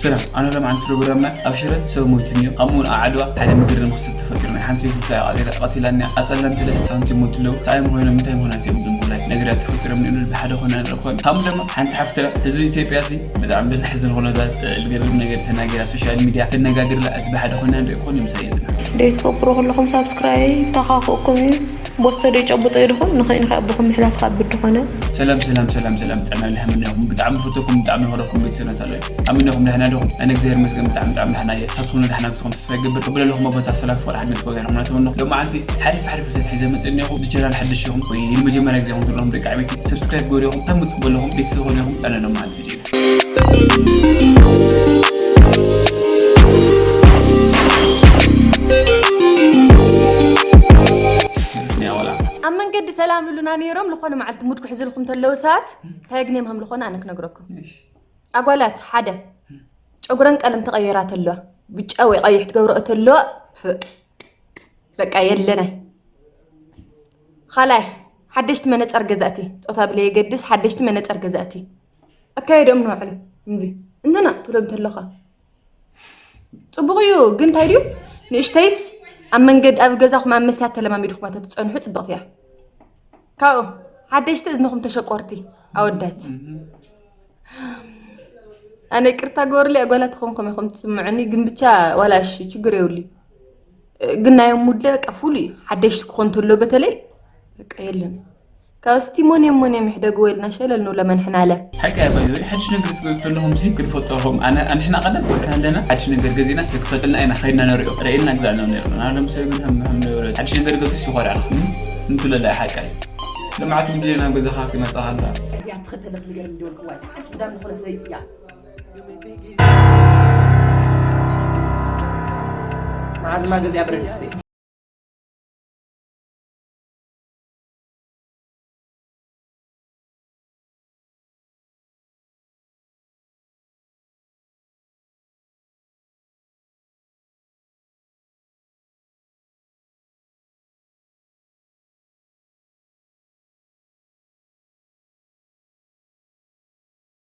ሰላም፣ ኣነ ሎማዓንቲ ፕሮግራምና ኣብ ሽረ ሰብ ሞይቱ እኒኦ፣ ከምኡ እውን ኣብ ዓድዋ ሓደ መገረሚ ክስተት ተፈጢሩ። ናይ ሓንቲ ሰበይቲ ሰብኣያ ቀቲላ-፣ ቀቲላንያ፣ ኣብ ጸላም ትለ ህጻውንቲ ይሞቱ ኣለዉ። እንታይ እዮም ኮይኖም፣ እንታይ ምኾናት እዮም ዝብል ናይ ነገራት ተፈጢሮም እኒኦ፣ ብሓደ ኮይና ንርኢ። ከምኡ ድማ ሓንቲ ሓፍትና ህዝቢ ኢትዮጵያ ሲ ብጣዕሚ ብንሕዝን ኩነታት፣ እ፣ ዝገርም ነገር ተናጊራ፣ ሶሻል ሚድያ ተነጋግርላ፣ እዚ ብሓደ ኮይና ንርኢ። ክኾን እዩ ምሳይ ዝና። ደይ ትገብሩ ከለኹም ሳብስክራይብ ተኻፍኡኩም እዩ። ቦሰ ደይ ጨብጦ ይድኹም ንኸይንኻ ኣቦኹም ምሕላፍ ካብ ብድኾነ። ሰላም፣ ሰላም፣ ሰላም፣ ሰላም፣ ጥዕና ልሕምና ይኹም። ብጣዕሚ ፈተኩም፣ ብጣዕሚ ፈረኩም ቤተሰብና ታሎ። ኣሚን ኢኹም፣ ደሕና ዲኹም? ኣነ እግዚኣብሔር ይመስገን፣ ብጣዕሚ፣ ብጣዕሚ ደሕና እየ። ንሳትኩም እውን ደሕና ክትኮኑ ተስፋ ይገብር። ቅብለለኹም ኣብ ቦታ ሰላም፣ ፍቕሪ፣ ሓድነት፣ ወገን ኹም ናተመነኹ። ሎማዓንቲ ሓሪፍ፣ ሓሪፍ ዘት ሒዘ መጸ እኒኹ። ብቻናል ሓድሽ ኢኹም ወይ ንመጀመርያ ግዜ ኹም ትርእዮም ደቂ ዓበይቲ፣ ሰብስክራይብ ገበሩ ኢኹም፣ ከም ምጽበለኹም ቤተሰብ ኾኑ ኢኹም። ኣነ ሎማዓንቲ ቪድዮ ያ ወላ። ኣብ መንገዲ ሰላም ልሉና ነይሮም። ዝኾነ መዓልቲ ሙድ ክሕዝልኩም ተለዉ ሰባት፣ እንታይ ግኔም ሃም ዝኾነ ኣነ ክነግረኩም። እሺ። ኣጓላት፣ ሓደ፣ ጨጉረን ቀለም ተቐየራ ተለዋ፣ ብጫ ወይ ቀይሕ ትገብረኦ ተለዋ፣ ፍ-፣ በቃ የለናይ። ኻልኣይ፣ ሓደሽቲ መነጸር ገዛእቲ፣ ጾታ ብለየገድስ፣ ሓደሽቲ መነጸር ገዛእቲ። ኣካየዶም ንባዕሉ፣ እንዚ፣ እንተና ትብሎም ተለኻ። ጽቡቕ እዩ፣ ግን እንታይ ድዩ? ንእሽተይስ ኣብ መንገድ ኣብ ገዛኹም ኣብ መስትያት ተለማሚድኹም ተትጸንሑ ጽብቕቲ እያ። ካብኡ፣ ሓደሽቲ እዝንኹም ተሸቆርቲ፣ ኣወዳት። ኣነ ይቅርታ ግበሩለይ፣ ኣጓላት ክኾንኩም ኢኹም ትስምዑኒ፣ ግን ብቻ ዋላ እሺ፣ ችግር የብሉይ። ግን ናይ ሙድለ በቃ ፉል እዩ። ሓደሽቲ ክኾን ተሎ በተለይ በቃ የለን። ካብ እስቲ ሞኔም ሞኔም ይሕደግዎ ኢልና ሸለል ንብሎ መንሕና ኣለ። ሓቂ እያ፣ ባይ ዘ ወይ፣ ሓድሽ ነገር ትገዝኡ ተለኹም ሲ ክንፈልጦ ኢኹም። ኣነ፣ ኣንሕና ቀደም ወርሕና ኣለና፣ ሓድሽ ነገር ገዚእና ሰብ ክፈልጠልና ኢና ኸይድና ንሪኦ፣ ርእየና ንግዛዕ ኢና ነይርና። ንዓለም ሰብ ግን ሃም፣ ሃም ነበረ። ሓድሽ ነገር ገዝኡስ ይኾርዕ። እም? እንትለላ ሓቂ እያ። ልምዓት ምድሪ ናብ ገዛኻ ክመጻኻ ኣላ። እዚኣ ትኸተለ ክልገር እንዲወልክዋ፣ ሓንቲ ክዳን ዝኾነ ሰበይቲ እያ። መዓዝ ማ ገዚኣ ብረድስቲ?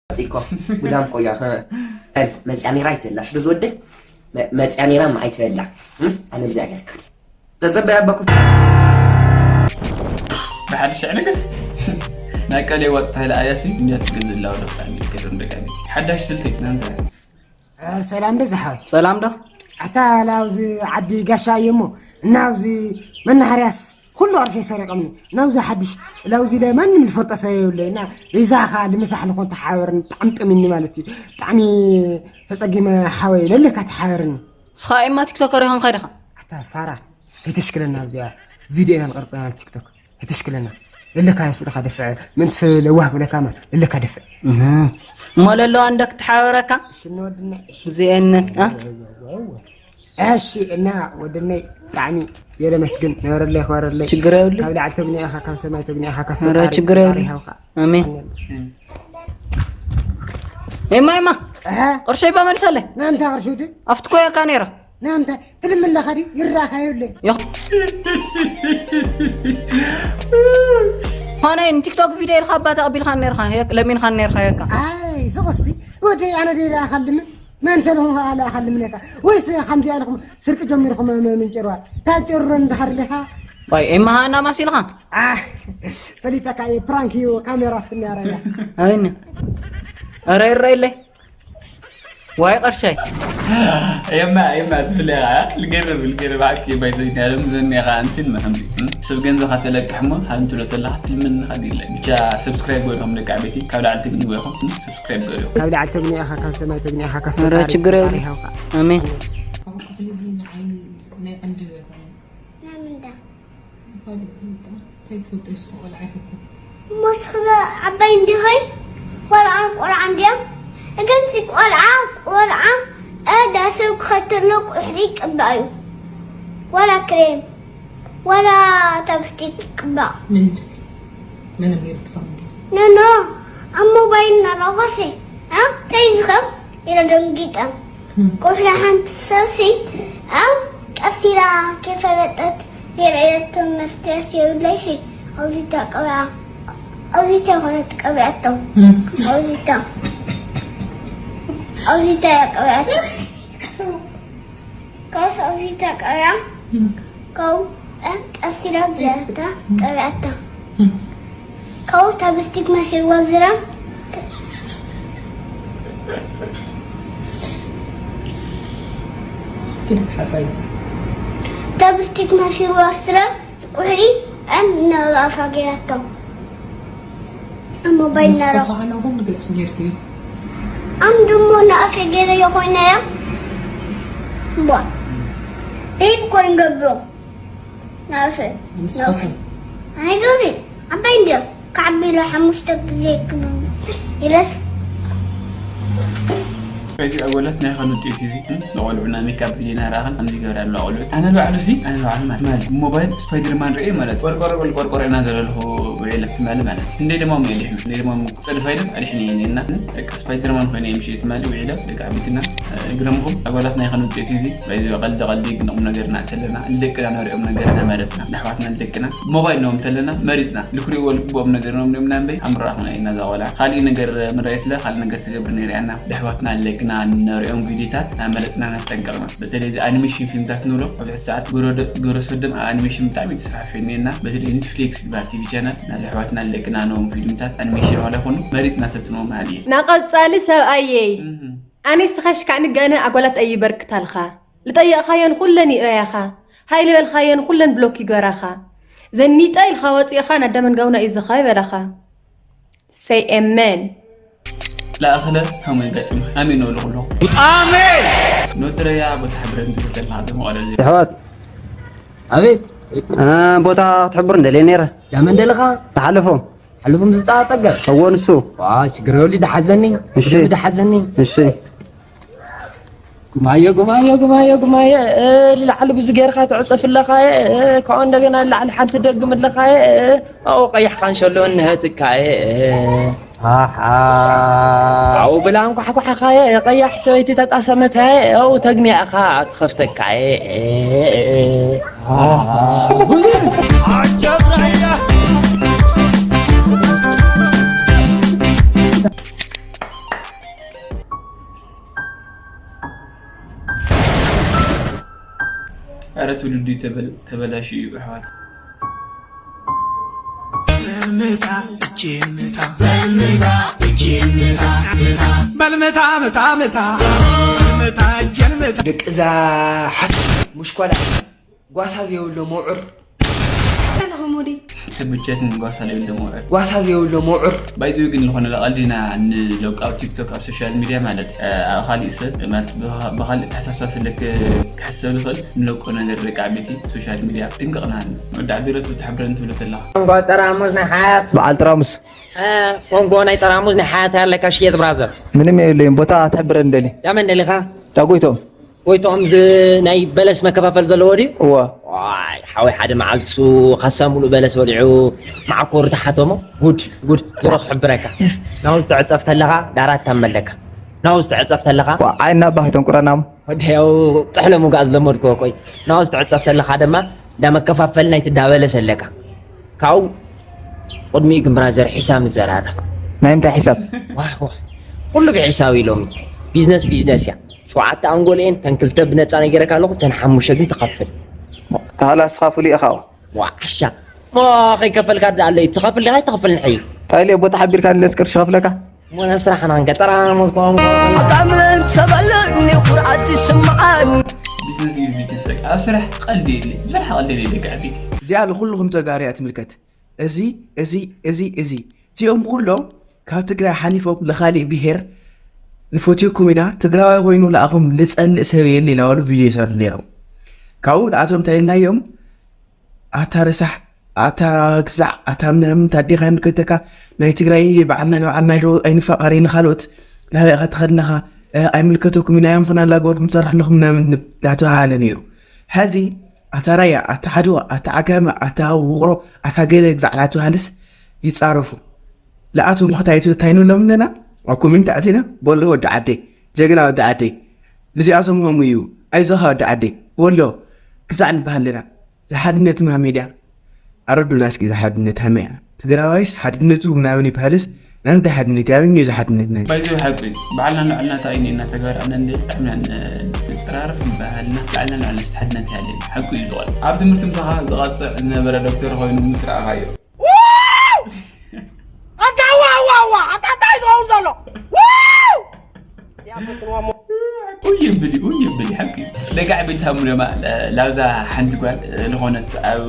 መጺእኮ ጉዳም ቆያ፣ እ፣ መጽያ ነይራ ኣይትበላሽ ዶ ዝወደይ? መ-፣ መጽያ ነይራ እማ ኣይትበላ። እ? ኣነ ብዛ ገርካ። ተጸበያ ኣባኩ። ብሓድሽ ዕንግፍ። ናይ ቀሌ ዋጽ ታይላ ኣያሲ፣ እንጃ ትገዝእ ኣላ ወደ ብጣዕሚ ይገርም ደቂ ኣንስትዮ። ሓዳሽ ስልቲ፣ ናንተ። እ፣ ሰላም ዶ ዝሓወይ? ሰላም ዶ? ኣታ ላውዚ ዓዲ ጋሻ እየ እሞ፣ እናውዚ መናሃርያስ ኩሉ ቅርሸይ ሰሪቆምኒ። ናብዚ ሓድሽ ላውዚ ላይ ማንም ዝፈልጦ ሰብ የብለይ። እና በይዛኻ ልምሳሕ ልኾን ተሓበርኒ፣ ብጣዕሚ ጠሚኒ ማለት እዩ። ብጣዕሚ ተጸጊመ ሓወይ፣ ለለካ ተሓበርኒ። ንስኻ እማ ቲክቶከር ኢኻ ኸይድኻ። ኣታ ፋራ፣ ከይተሽክለና ኣብዚኣ ቪድዮ ኢና ንቐርጽ ኢና ቲክቶክ። ከይተሽክለና። ለለካ የሱ ድኻ ደፍዕ፣ ምንቲ ሰብ ለዋህ ብለካ ማ፣ ለለካ ደፍዕ። እህ። እሞ ለለዋ እንደ ክትሓበረካ? እሺ፣ እንወድና፣ እሺ። እዚኤን፣ እ? እሺ፣ እና ወደነይ ብጣዕሚ የለመስግን። ነበረለይ፣ ክበረለይ። ችግር የብሉ። ካብ ላዕሊ ተግኒኤኻ፣ ካብ ሰማይ ተግኒኤኻ፣ ካብ ኧረ ፈጣሪ፣ ችግር የብሉ። ፈጣሪ ይሃብካ። ኣሜን። ኣሜን። ኤማ፣ ኤማ። ኣሃ። ቅርሸይ ባ መልሰለይ። ናምታ ቅርሺ ውዲ? ኣብቲ ኮየካ ነይራ። ናምታ ትልምለኻ ድዩ? ይራኻ የብለይ። ዮኽ። ኾነ ንቲክቶክ ቪድዮ ኢልካ ኣባ ተቐቢልካ ነይርካ፣ የክ-፣ ለሚንካ ነይርካ የካ። ኣይ፣ ስቕ እስቲ። ወደይ ኣነ ደይ ለኣኻልምን? መን ሰለኹም ኸኣ ለኣኻልምን የካ? ወይስ ከምዚ ኣለኹም ስርቂ ጀሚርኩም መ-፣ መ-፣ ምንጭርዋር? ታጨሮ እንድኻ ደሊኻ? ዋይ፣ ኤማ ሃና ማሲልካ? ኣህ፣ ፈሊጠካ እየ፣ ፕራንክ እዩ፣ ካሜራ ኣፍትኒ ኣረያ። ኣይነ። ኣረ ይረኣየለይ። ዋይ ቀርሻይ። የማ፣ የማ፣ ትፍለያ፣ ልገርብ፣ ልገርብ፣ ሓቂ ባይ ዘይና፣ ለም ዘኒኻ፣ እንትን፣ መሐምዚ፣ እም? ሰብ ገንዘብ ካተለቅሕ እሞ፣ ሃንቱሎ ተላ፣ ክትልምን፣ ኻዲ የለ። ብቻ፣ ሰብስክራይብ ገርኹም፣ ደቂ ዓበይቲ፣ ካብ ላዕሊ ትግንቡ ኢኹም፣ እም? ሰብስክራይብ ገርኹም። ካብ ላዕሊ ተግኒ ኢኻ፣ ካብ ሰማይ ተግኒ ኢኻ፣ ካብ ኧረ ፈጣሪ፣ ችግር የብሉ። ፈጣሪ ሃውካ። ኣሜን። ኣብ ክፍሊ እዚ ንዓይ ናይ ቀንዲ ይኾነ። ናይ ምንዳ? ካልእ ይፈልጣ? እንታይ ትፈልጢ እስኺ ቆልዓ ይኹን? እሞ እስኺ ዓባይ እንዲኺ? ቆልዓ ቆልዓ እንድዮም? እገንሲ ቆልዓ፣ ቆልዓ፣ እዳ ሰብ ክኸተሎ ቁሕሊ ይቅባእ እዩ። ዋላ ክሬም፣ ዋላ ቻፕስቲክ ይቅባእ። ምን ኢልኪ? መን ኣሚሩ ትኸውን? ኖ፣ ኖ፣ ኣብ ሞባይል እናረኣኹሲ፣ ኣ፣ እንታይ ዝኸም? ኢለ ደንጊጠ። እም። ቁሕሊ ሓንቲ ሰብሲ፣ ኣ፣ ቀስ ኢላ ከይፈለጠት ዘይረኣየቶ መስትያት የብለይሲ፣ ኣብዚታ ቀቢኣ። ኣብዚታ ኮነት ቀቢኣቶ። እም። ኣብዚታ። ኣብዚ እንታይ ቀብያት? ካብስ ኣብዚ እንታይ ቀብያ? ከው ቀስቲራ ዘርታ ቀብያታ። ከው ታብስቲክ መሲልዋ ዝራ። ክልተ ሓፃይ ታብስቲክ መሲልዋ ዝራ ቁሕሪ ኣን ነባፋ ገይራቶ። ኣብ ሞባይል ነራ ምስፋ ከዓና ኩሉ ገጽ ጌርኩ እዩ። ኣም ደሞ ንኣፈ ገይረዮ ኮይናያ። ቧ ቤብ ኮይን ገብሮ ንኣፈ ምስፋ ኣይ ገብሪ ዓባይ እንድዮ። ከዓቢ ኢሎ ሓሙሽተ ግዜ ክብል ኢለስ እዚ ኣወላት ናይ ኸን ውጤት እዚ ንቆልዑና ሜካፕ ቪዲዮና ረኣኸን ከምዚ ይገብራ ኣለዋ ቆልዑት። ኣነ ባዕሉ ሲ ኣነ ባዕሉ ማለት ማለት ሞባይል ስፓይደርማን ርእየ ማለት ቆርቆሮ ቆርቆሮ ኢና ዘለኹ ውዒለ ትማሊ ማለት እንደ ድማ ሞ ድሕን እንደ ድማ ሞ ክጸድፋ ኢለ ኣድሕን እየ እና በቃ ስፓይደርማን ኮይነ ምሽ ትማሊ ውዒለ ደቂ ዓቢትና እግረምኹም ኣወላት ናይ ኸን ውጤት እዚ በዚ ቀልዲ ቀልዲ ግን ቁም ነገር ኢና ተለና ልደቅና ንሪኦም ነገር ተመረጽና ንኣሕዋትና ልደቅና ሞባይል ነዎም ተለና መሪጽና ልክሪእዎ ልግብኦም ነገር ነዎም ነምና እምበይ ኣምራኽና ኢና ዛቆላ ካልእ ነገር ምራየትለ ካልእ ነገር ትገብር ነይርያና ደሕዋትና ኣለግና ነሪኦም ቪዲዮታት ናመረፅና ነጠንቀቕና በተለይ እዚ ኣኒሜሽን ፊልምታት ንብሎ ኣብ ሕዚ ሰዓት ግብረ ሰዶም ኣብ ኣኒሜሽን ብጣዕሚ ተስፋሕፊ እኒና በተለይ ኔትፍሊክስ ዝበሃል ቲቪ ቻናል ናደሕዋትና ኣለግና ነዎም ፊልምታት ኣኒሜሽን ዋላ ይኹኑ መሪፅና ተትንዎም በሃል እየ ናቐፃሊ ሰብኣየይ ኣነስ ኸሽካዕ ንገነ ኣጓላት ኣይበርክታልኻ ልጠየቕኻየን ኩለን ይእበያኻ ሃይ ልበልኻየን ኩለን ብሎክ ይገራኻ ዘኒጠ ኢልኻ ወፂእኻ ናደመን ጋውና እዩ ዝኻይ በላኻ ሰይ ኤመን ለኣኽለ ከምኡ የጋጥምኺ ኣሜን ነው ልኹሎ ኣሜን ኖትረያ ቦታ ሕብረን ትብል ዘለኻ ዘመቐለ እዚ ኣሕዋት ኣቤት እ፣ ቦታ ክትሕብሩ እንደልየ ነይረ ዳመን ደለኻ ተሓለፎም ሓለፎም ዝፃ ፀገም እዎ ንሱ ዋ ችግር የብሉ ደሓዘኒ እሺ። ብደንቢ ደሓዘኒ እሺ ጉማየ ጉማየ ጉማየ ጉማየ እ፣ ልላዕሊ ብዙ ገይርካ ትዕፀፍ ኣለኻ እ፣ ካብኡ እንደገና ልላዕሊ ሓንቲ ደግም ኣለኻ እ፣ ኣብኡ ቀይሕ ካንሸሎ እንሀትካ እ፣ ኣሓ ኣብኡ ብላ እንኳሕኳሕኻየ ቀያሕ ሰበይቲ ተጣሰመታየ ኣብኡ ተግኒዕኻ ትኸፍተካየ ኧረ ትውልዱ ተበላሽ እዩ ኣሕዋት በልምታ እጄን ምታ በልምታ እጄን ምታ ምታ በልምታ ምታ ምታ በልምታ እጄን ምታ ደቅዛ ሓስ ሙሽኳላ ጓሳ ዘይብሎ መውዕር ኣለኹ ሙዲ ስብቸትን ጓሳ ዘይብሎ መውዕር ጓሳ ዘይብሎ መውዕር ባይዘዊ ግን ዝኾነ ለቐልዲና ንለውቃ ኣብ ቲክቶክ ኣብ ሶሻል ሚድያ ማለት ኣብ ካሊእ ሰብ ማለት ብካሊእ ተሓሳስባ ስለክ ክሕሰብ ዝኽእል ንለቆ ነገር ደቂ ዓበይቲ ሶሻል ሚድያ ጥንቅቕና ንወዲ ዓቢረት ብትሕብረን ትብሎ ተለኻ እንኳ ጠራሙዝ ናይ ሓያት በዓል ጥራሙስ ኮንጎ ናይ ጠራሙዝ ናይ ሓያት ኣለካ ሽየጥ ብራዘር ምንም የለይም ቦታ ትሕብረ እንደሊ ዳመን ደሊኻ ዳጎይቶም ጎይትኦም ናይ በለስ መከፋፈል ዘለዎ ድዩ እወ ዋይ ሓወይ ሓደ መዓልቲ ሱ ካሳ ሙሉእ በለስ በሊዑ መዓኮሩ ተሓተሞ ጉድ ጉድ ዝሮ ክሕብረካ ናው ዝተዕፀፍ ተለኻ ዳራት ታመለካ ናው ዝተዕፀፍ ተለኻ ዋ ዓይና ባህ ተንቁረናም ወዲያው ጥሕለ ሙጋእ ዝለመድኩ ኮይ ናው ዝተዕፀፍ ተለኻ ድማ እንዳመከፋፈል ናይ ትዳበለስ ኣለካ ካብኡ ቅድሚኡ ግን ብራዘር ሒሳብ ንዘራረብ ናይ ምንታይ ሒሳብ ዋይ ዋይ ኩሉ ብሒሳብ ኢሎም ቢዝነስ ቢዝነስ እያ ሸውዓተ ኣንጎል እየን ተን ክልተ ብነፃ ነጊረካ ኣለኹ ተን ሓሙሽተ ግን ትኸፍል ተሃላ ስኻ ፍሉይ ኢኻ ዋዓሻ ሞ ከይከፈልካ ዳ ኣሎ ትኸፍል ዲኻ ትኸፍል ንሐዩ እንታይ ኢለ ቦታ ሓቢርካ ንለስ ቅርሺ ከፍለካ ሞ ናብ ስራሕና ንገጠራ ሞስኮ ኣጣምን ተበለኒ ኩርዓት ይስምዓን ቢዝነስ እዩ ቢዝነስ በቃ ኣብ ስራሕ ቀልዲ የለ ብስራሕ ቀልዲ የለ ደቂ ዓበይቲ እዚኣ ንኩልኹም ተጋሩ እያ ትምልከት። እዚ እዚ እዚ እዚ እዚኦም ኩሎም ካብ ትግራይ ሓሊፎም ንኻሊእ ብሄር ንፈትየኩም ኢና ትግራዋይ ኮይኑ ንኣኹም ልፀልእ ሰብ የለ ኢናበሉ ቪድዮ ይሰርሑ ነይሮም። ካብኡ ንኣቶም እንታይ ኢልናዮም ኣታ ረሳሕ ኣታ ግዛዕ ኣታ ምናምን ታዴኻ ይምልከተካ ናይ ትግራይ በዓልና ንበዓልና ዶ ኣይንፋቐር ንኻልኦት ናበይ ኢኻ ትኸድናኻ ኣይምልከተኩም ኢና እዮም ኽና ላገበርኩም ትሰርሕ ኣለኹም ምናምን ዳተባሃለ ነይሩ። ሐዚ ኣታ ራያ ኣታ ዓድዋ ኣታ ዓጋመ ኣታ ውቕሮ ኣታ ገለ ግዛዕ ናተባሃለስ ይፃረፉ። ለኣቶም ኽታይቱ ታይ ንብሎም ኣለና ኣብ ኮሜንት ኣቲና በሎ ወዲ ዓደይ ጀግና ወዲ ዓደይ ልዚኣቶም ሆም እዩ ኣይዞኻ ወዲ ዓደይ በሎ ግዛዕ ንበሃል ኣለና። ዝሓድነት ማሜድያ ኣረዱና እስኪ ዝሓድነት ሃመያ ትግራዋይስ ሓድነቱ ምናምን ይበሃልስ ናንተ ሓድነት ያበኝ እዚ ሓድነት ናይ ባይዘው ሓቁ እዩ። ባዕልና ንዕልና እንታይ ኢና ተጋር ኣነ እንደ ብጣዕሚ ንፀራርፍ ባህልና ባዕልና ንዕልና ዝተሓድነት ያለ ሓቁ እዩ ዝዋል ኣብ ትምህርቲ ምሳኻ ዝቐፅዕ ዝነበረ ዶክተር ኮይኑ ምስ ረኣኻዮ ኣታ ዋዋዋ ኣታ እንታይ ዝኸውን ዘሎ ኡይ የብል ኡይ የብል ሓቂ ደቂ ዓበይቲ ሃምኖማ ላብዛ ሓንቲ ጓል ዝኾነት ኣብ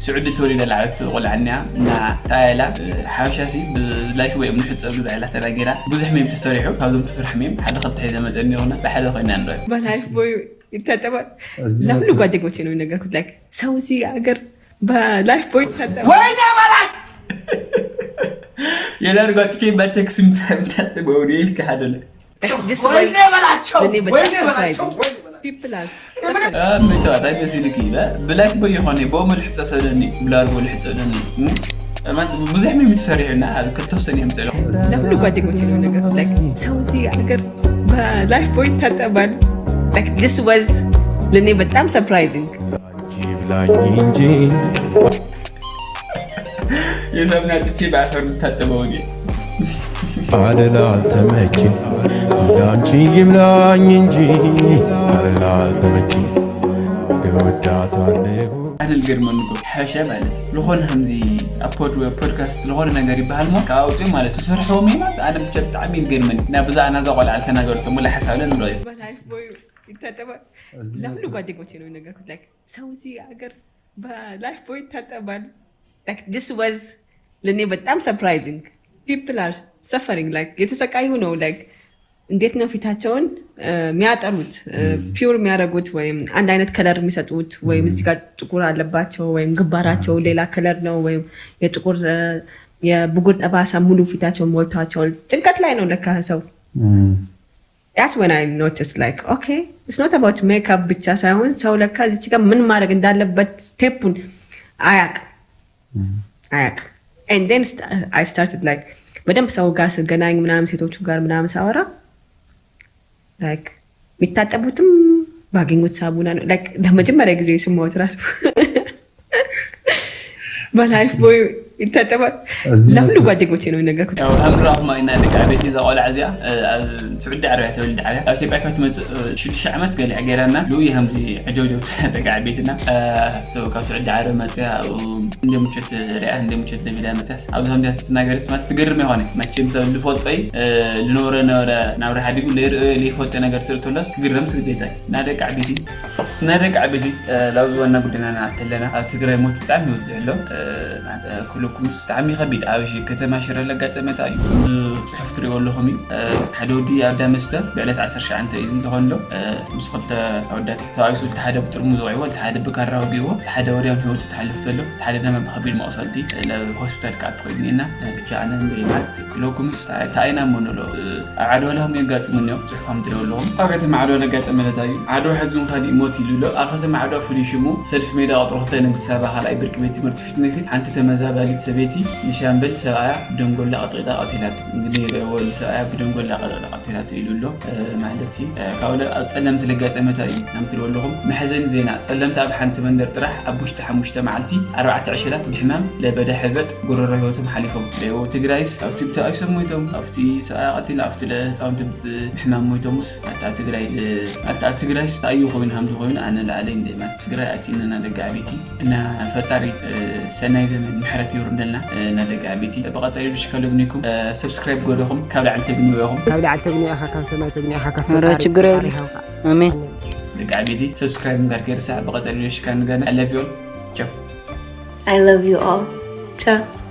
ስዑዲ ተወሊዳ ላዕበት ቆልዓንያ እና ታያላ ሓበሻሲ ብላይፍ ወይ ምንሕፀ ግዛ ኢላ ተናጊራ ብዙሕ ሜም ተሰሪሑ ካብዞም ተስርሑ ሜም ሓደ ክልተ ሒዘ መፀኒ ይኹነ ብሓደ ኮይና ንረ በላይፍ ቦይ ይታጠባል ለሁሉ ጓደኞቼ ነው የነገርኩት ላይክ ሰው እዚህ ሀገር በላይፍ ቦይ ይታጠባል ወይኔ በላቸው የላር ጓጥቼ ባቸክ ስምታጥበው ይልክ ሓደለ ወይኔ በላቸው ወይኔ በላቸው ወይኔ በላቸው people are ምተዋት ኣይመስልክ ኢለ ብላይክ ቦይ ይኾነ ብኦም ልሕፀ ሰደኒ ብላር ቦ ልሕፀ ደኒ ብዙሕ ሚሚ ተሰሪሑና ኣብ ክልተወሰነ የምፅእሎ ለሁሉ ጓደኞቼ ነው የነገርኩት ላይክ ሰው እዚህ ሀገር በላይፍ ቦይ ይታጠባል like this was ለእኔ በጣም surprising ይብላኝ እንጂ የሰብና ጥቼ ብኣፈር ምታጠበው እየ አልላልተመችም ያንቺ ይብላኝ እንጂ አልላልተመችም እወዳታለሁ ኣነ ዝገርመኒ እኮ ሓበሻ ማለት እዩ ዝኾነ ከምዚ ኣብ ፖድ ፖድካስት ዝኾነ ነገር ይበሃል ሞ ካብ ኣውፅኡ ማለት ዝሰርሕዎ ሜላት ኣነ ብቻ ብጣዕሚ ይገርመኒ እና ብዛ ናዛ ቆልዓ ዝተናገረቶ ሙላ ሓሳብ ንረዮ በላይፍ ቦይ ይታጠባል ለሁሉ ጓደኞቼ ነው የነገርኩት like ሰው እዚህ ሀገር በላይፍ ቦይ ይታጠባል like this was ለእኔ በጣም surprising people are suffering like የተሰቃዩ ነው like እንዴት ነው ፊታቸውን የሚያጠሩት pure የሚያደርጉት ወይም አንድ አይነት color የሚሰጡት ወይም እዚህ ጋር ጥቁር አለባቸው ወይም ግንባራቸው ሌላ color ነው ወይም የጥቁር የብጉር ጠባሳ ሙሉ ፊታቸውን ሞልቷቸዋል ጭንቀት ላይ ነው ለካ ሰው that's when I noticed like okay it's not about makeup ብቻ ሳይሆን ሰው ለካ እዚች ጋር ምን ማድረግ እንዳለበት step ኡን አያቅ አያቅ and then I started like በደንብ ሰው ጋር ስገናኝ ምናምን ሴቶቹ ጋር ምናምን ሳወራ like የሚታጠቡትም ባገኙት ሳሙና ነው like ለመጀመሪያ ጊዜ የሰማሁት ራሱ በላይፍ ቦይ ይታጠባል ለሁሉ ጓደኞቼ ነው የነገርኩት ያው ሃምራኹማ ኢና ደቂ ዓበይቲ እዛ ቆልዓ እዚኣ ኣብ ስዑዲ ዓረብያ ተወሊድ ዓብያ ኣብ ኢትዮጵያ ካብ ትመፅእ ሽዱሽተ ዓመት ገሊዓ ገይራና ልኡ ከምዚ ዕጀውጀው ደቂ ዓበይትና ካብ ስዑዲ ዓረብ መፅያ እንደ ምቾት ሪኣ እንደ ምቾት ለሚዳ መፅያስ ኣብዚ ከምዚያ ትናገርት ማለት ትገርም ይኾነ መቸም ሰብ ልፈልጦይ ልኖረ ነበረ ናብ ሓዲጉ ለይርእዮ ለይፈልጦ ነገር ትርኢ ተሎስ ክግረም ስግዜታይ እና ደቂ ዓበይቲ እና ደቂ ዓበይቲ ላብዚ ዋና ጉዳይና ንኣተለና ኣብ ትግራይ ሞት ብጣዕሚ ይወዝሕ ኣሎ ኩልኩምስ ብጣዕሚ ከቢድ ኣብ ከተማ ሽረ ለጋጠመታ እዩ ጽሑፍ ትሪእዎ ኣለኹም እዩ ሓደ ወዲ ኣብ ዳመስተ ብዕለት ዓሰርተ ሸዓተ እዩ ዝኾንሎ ምስ ክልተ ኣወዳት ተባኢሱ እቲ ሓደ ብጥርሙዝ ወዒዎ እቲ ሓደ ብካራ ወጊዎ እቲ ሓደ ወዲያም ህይወቱ ተሓልፍ ተሎ እቲ ሓደ ደማ ብከቢድ መቕሰልቲ ናብ ሆስፒታል ከዓ ትኸይድኒና ብቻ ኣነ ንሪማት ክለኩምስ ተኣይና እሞ ንሎ ኣብ ዓድዋ ለሃም የጋጥሙኒ እዮም ጽሑፋም ትደው ኣለኹም ኣብ ከተማ ዓድዋ ለጋጠመ ለታ እዩ ዓድዋ ሕዙን ካሊእ ሞት ኢሉ ኣሎ ኣብ ከተማ ዓድዋ ፍሉይ ሽሙ ሰልፊ ሜዳ ቁጥሪ ክልተ ንግስቲ ሳባ ካልኣይ ብርቂ ቤት ትምህርቲ ፊት ንፊት ሓንቲ ተመዛባሊት ሰበይቲ ንሻምበል ሰብኣያ ብደንጎላ ቀጥቂጣ ቀቲላቶ እንግዲህ ወዲ ሰብኣያ ብደንጎላ ቀጥቂጣ ቀቲላቶ ኢሉ ኣሎ ማለት ሲ ካብ ኣብ ጸለምቲ ለጋጠመታ እዩ ናምትልዎ ኣለኹም መሕዘኒ ዜና ጸለምቲ ኣብ ሓንቲ መንደር ጥራሕ ኣብ ውሽጢ ሓሙሽተ መዓልቲ ኣርባዕተ ዕሸላት ብሕማም ለበዳ ሕበጥ ጎረሮ ህይወቶም ሓሊፎም ሌዎ ትግራይስ ኣብቲ ብተባኢሶም ሞይቶም ኣብቲ ሰብኣያ ቀቲላ ኣብቲ ለህፃውንቲ ብሕማም ሞይቶምስ ኣታ ትግራይ ኣታ ትግራይስ ተኣዩ ኮይኑ ሃምዚ ኮይኑ ኣነ ለዓለይ እንደ ማለት ትግራይ ኣቲና ደቂ ዓበይቲ እና ፈጣሪ ሰናይ ዘመን ምሕረት ይውርደልና እና ደቂ ዓበይቲ ብቐፃሊ ዶ ሽካሎ ግኒኩም ሰብስክራይብ ጎደኹም ካብ ላዕሊ ተግንዩ ኢኹም ካብ ላዕሊ ተግንዩ ኢኻ ካብ ሰማይ ተግንዩ ኢኻ ካብ ኧረ ፈጣሪ ችግር ፈጣሪ የብሉ ሃውካ ኣሜን ደቂ ዓበይቲ ሰብስክራይብ ምግባር ከይርሳዕ ብቐፃሊ ዶ ሽካሎ ንገና ኣለፍ ዮም ቻው I love you all. Ciao.